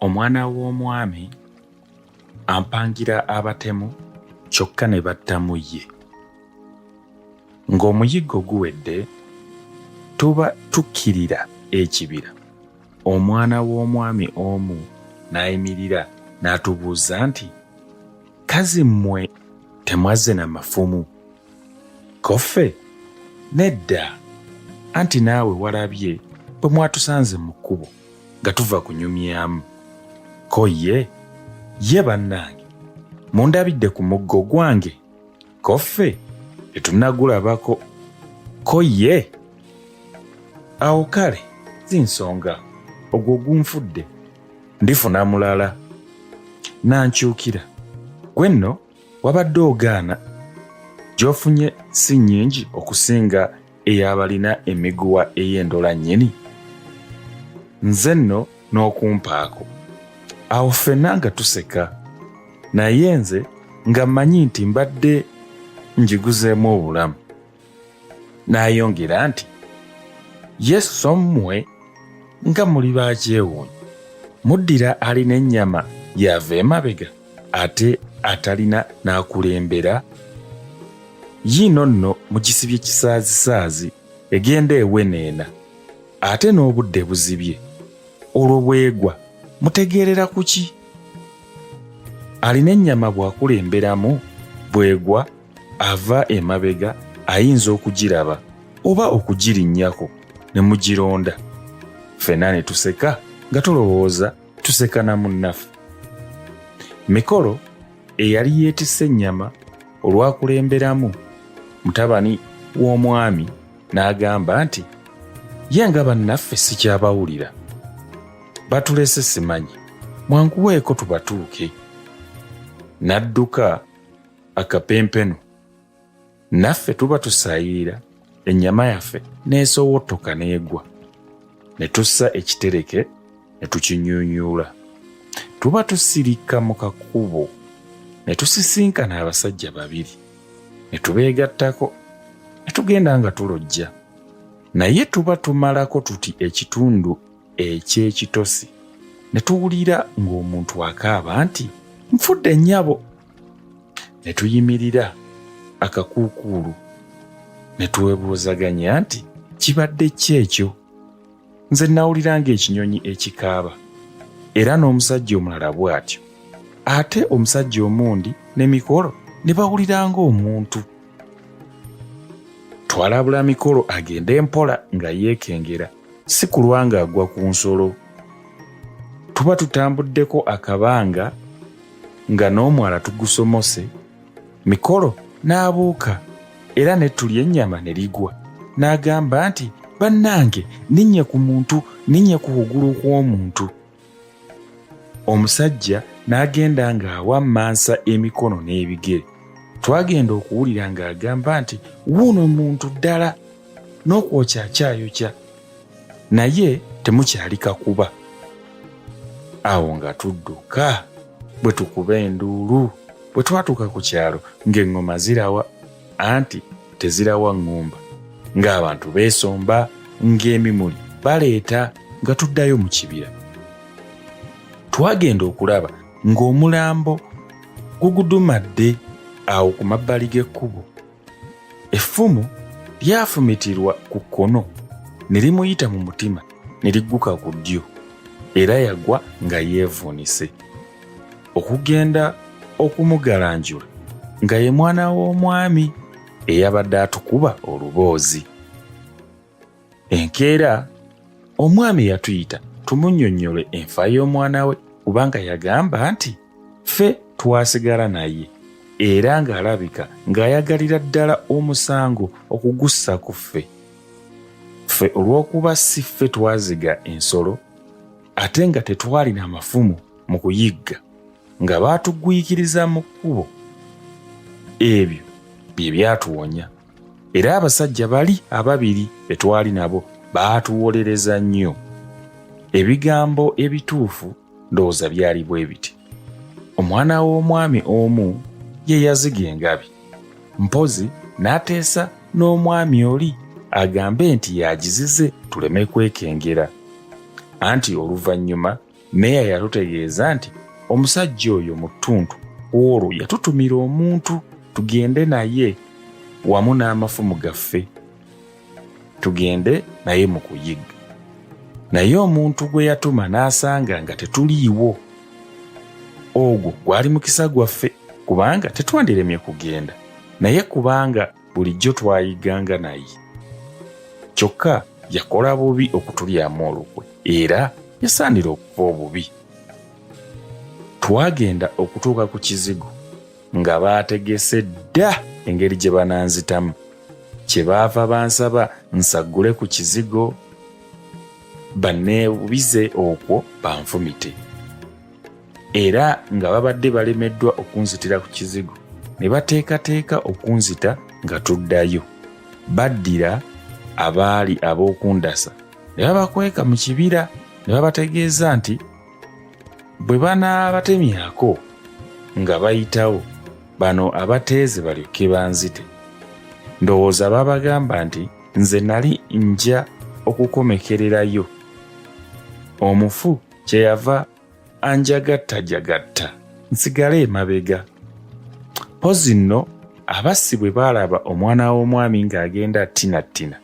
Omwana w'omwami ampangira abatemu kyokka ne battamu ye. Ng'omuyiggo guwedde tuba tukkirira ekibira omwana w'omwami omu n'ayimirira n'atubuuza nti, Kazi mmwe temwazze na mafumu? Ko ffe, Nedda, anti naawe walabye bwe mwatusanze mu kkubo. nga tuva kunyumyamu. Ko ye, Ye bannange, mundabidde ku muggo gwange? Ko ffe, Tetunnagulabako. Ko ye, Awo kale si nsonga, ogwo gunfudde, ndifuna mulala. N'ankyukira, Ggwe nno wabadde ogaana, gy'ofunye si nnyingi okusinga ey'abalina emiguwa ey'endola nnyini? Nze nno n'okumpaako. Awo ffenna nga tuseka, naye nze nga mmanyi nti mbadde ngiguzeemu obulamu. N'ayongera nti, Ye sso mmwe nga muli ba kyewuunyo, muddira alina ennyama y'ava emabega ate atalina n'akulembera? Yiino nno mugisibye kisaazisaazi egenda eweneena ate n'obudde buzibye, olwo bw'egwa mutegeerera ku ki? Alina ennyama bw'akulemberamu bw'egwa ava emabega ayinza okugiraba oba okugirinnyako ne mugironda. Ffenna ne tuseka nga tulowooza tuseka na munnaffe. Mikolo eyali yeetisse ennyama olwakulemberamu mutabani w'omwami n'agamba nti ye nga bannaffe sikyabawulira batulese simanyi mwanguweeko tubatuuke n'adduka akapempenu Naffe tuba tusaayirira ennyama yaffe n'esowottoka n'egwa, ne tussa ekitereke ne tukinyuunyuula. Tuba tusirika mu kakubo ne tusisinkana abasajja babiri ne tubeegattako ne tugenda nga tulojja. Naye tuba tumalako tuti ekitundu eky'ekitosi ne tuwulira ng'omuntu akaaba nti, Nfudde nnyabo! Ne tuyimirira akakuukuulu ne twebuuzaganya nti kibadde ki ekyo? Nze nnawulira ng'ekinyonyi ekikaaba era n'omusajja omulala bw'atyo. Ate omusajja omundi ne Mikolo ne bawulira ng'omuntu. Twalabula Mikolo agende mpola nga yeekengera si kulwa ng'agwa ku nsolo. Tuba tutambuddeko akabanga nga n'omwala tugusomose, Mikolo n'abuuka era n'ettu ly'ennyama ne ligwa n'agamba nti, Bannange nninnye ku muntu, nninnye ku kugulu kw'omuntu. Omusajja n'agenda ng'awammansa emikono n'ebigere. Twagenda okuwulira ng'agamba nti, Wuuno muntu ddala, n'okwokya akyayokya. Naye temukyali kakuba. Awo nga tudduka bwe tukuba enduulu. Bwe twatuuka ku kyalo ng'eŋŋoma zirawa anti tezirawa ŋŋumba, ng'abantu beesomba ng'emimuli baleeta nga tuddayo mu kibira. Twagenda okulaba ng'omulambo gugudumadde awo ku mabbali g'ekkubo. Effumu lyafumitirwa ku kkono ne limuyita mu mutima ne ligguka ku ddyo era yagwa nga yeevuunise. Okugenda okumugalanjula nga ye mwana w'omwami eyabadde atukuba oluboozi. Enkeera omwami yatuyita tumunnyonnyole enfa y'omwana we kubanga yagamba nti ffe twasigala naye era ng'alabika ng'ayagalira ddala omusango okugussa ku ffe. Ffe olw'okuba si ffe twaziga ensolo ate nga tetwalina mafumu mu kuyigga nga baatugwikiriza mu kkubo, ebyo bye byatuwonya. Era abasajja bali ababiri be twali nabo baatuwolereza nnyo. Ebigambo ebituufu ndowooza byali bwe biti, Omwana w'omwami omu ye yaziga engabi, mpozi n'ateesa n'omwami oli agambe nti y'agizize tuleme kwekengera. Anti oluvannyuma Meeya yatutegeeza nti omusajja oyo mu ttuntu olwo yatutumira omuntu tugende naye wamu n'amafumu gaffe tugende naye mu kuyigga naye omuntu gwe yatuma n'asanga nga tetuliiwo ogwo gwali mukisa gwaffe kubanga tetwandiremye kugenda naye kubanga bulijjo twayigganga naye kyokka yakola bubi okutulyamu olukwe era yasaanira okufa obubi twagenda okutuuka ku kizigo nga baategese dda engeri gye bananzitamu kye baava bansaba nsaggule ku kizigo banneebubize okwo banfumite era nga babadde balemeddwa okunzitira ku kizigo ne bateekateeka okunzita nga tuddayo baddira abaali ab'okundasa ne babakweka mu kibira ne babategeeza nti bwe banaabatemyako nga bayitawo bano abateeze balyoke banzite ndowooza baabagamba nti nze nali nja okukomekererayo omufu kyeyava anjagattajagatta nsigale emabega mpozi nno abassi bwe baalaba omwana w'omwami ng'agenda attinattina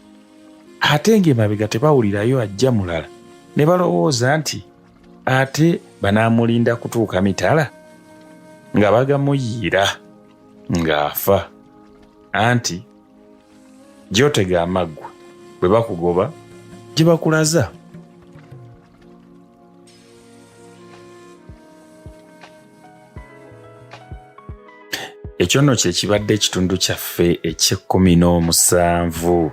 ate ng'emabega tebawulirayo ajja mulala ne balowooza nti ate banaamulinda kutuuka mitala nga bagamuyiira ng'afa anti gy'otega amaggwa bwe bakugoba gye bakulaza. Ekyo nno kye kibadde ekitundu kyaffe eky'ekkumi n'omusanvu.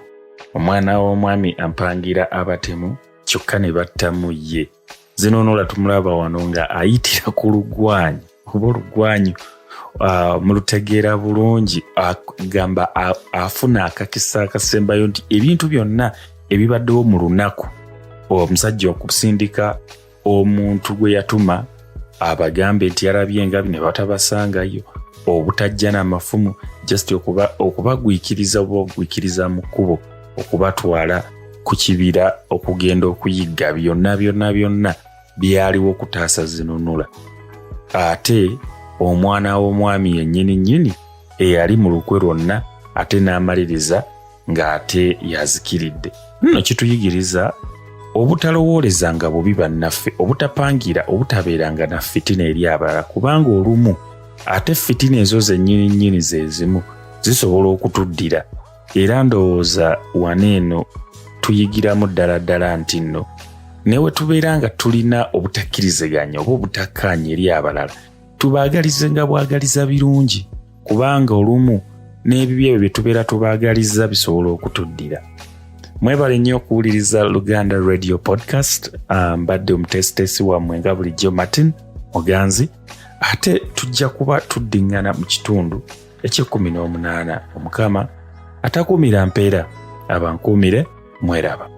Omwana w'omwami ampangira abatemu kyokka ne battamu ye. Zinunula tumulaba wano nga ayitira ku lugwanyu oba olugwanyu mulutegeera bulungi agamba afuna akakisa akasembayo nti ebintu byonna ebibaddewo mu lunaku omusajja okusindika omuntu gwe yatuma abagambe nti yalabye engabi ne batabasangayo obutajja n'amafumu just okubagwikiriza oba okugwikiriza mu kkubo okubatwala ku kibira okugenda okuyigga byonna byonna byonna byaliwo okutaasa zinunula ate omwana w'omwami yennyini nnyini eyali mu lukwe lwonna ate n'amaliriza ng'ate yazikiridde nno kituyigiriza obutalowoolezanga bubi bannaffe obutapangira obutabeeranga na fitina eri abalala kubanga olumu ate fitina ezo zennyini nnyini ze zimu zisobola okutuddira era ndowooza wano eno tuyigiramu ddala ddala nti nno ne we tubeera nga tulina obutakkiriziganya oba obutakkaanya eri abalala tubaagalize nga bwagaliza birungi kubanga olumu n'ebibi ebyo bye tubeera tubaagaliza bisobola okutuddira mwebale nnyo okuwuliriza luganda radio podcast ah, mbadde omuteesiteesi wammwe nga bulijjo martin muganzi ate tujja kuba tuddiŋŋana mu kitundu eky'ekkumi n'omunaana omukama atakuumira mpeera abankuumire mweraba.